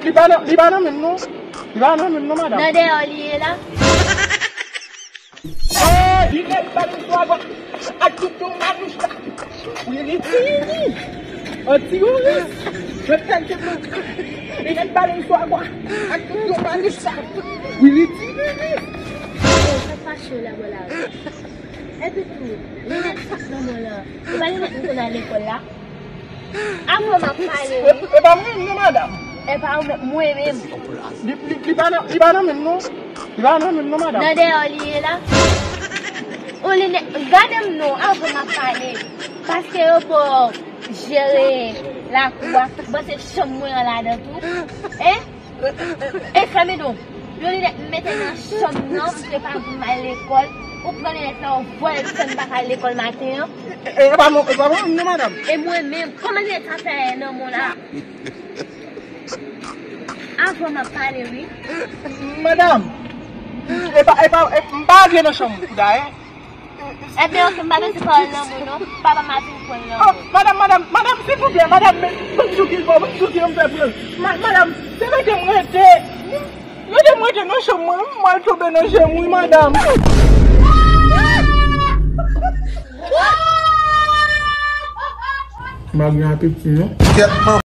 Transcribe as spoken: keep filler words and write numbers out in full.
Li pa nan, li pa nan men m non. Li pa nan men m non, madanm. Nan dèyè w li ye la. Oh, li nèt ba li swa gwa. Ak tout yon manouch la. Wi, li tini. An teworis. Mwen tèl ke mwen. Li nèt ba li swa gwa. Ak tout yon manouch la. Wi, li tini. Oh, sa fache la, bò la. Epi tou, li nèt sa k nan mwen la. Ou pa li nèt m konn al lekòl la. Avan m ap pale, wi. E pa mwen menm non, madanm. E pa ou menm, mwen menm. Li, li, li pa nan, li pa nan men m non. Li pa nan men m non, madanm. Nan dèyè w li ye la. Ou li ne-, gade m non, avan m ap pale. Paske yo pa w jere lakou a. Bon, se chanm mwen an ladan tou. Hein? E fè m non. Yon linèt m mete nan chanm nan, m te pa vle al lekòl. Ou pran linèt la, ou vòlè l, fè m pa ka al lekòl maten an. E, e pa mwen, e pa mwen, non, madanm. E mwen menm, kòman linèt sa fè nan mwen la? Avan m ap pale, wi. Madanm, e pa, e pa, e, m pa antre nan chanm ou, dayè. Ebyen, oke, m pa bezwen pawòl lanmou, non. Papa m ap vin pran l lanmou. Oh, madanm, madanm, madanm, silvouplè, madanm, men, ban m sou ki, ban m sou ki, m fè pran l. Ma-, madanm, se rete m rete. Rete m rete nan chanm mwen, m al tonbe nan je m, wi, madanm. M ap gen apeti, non?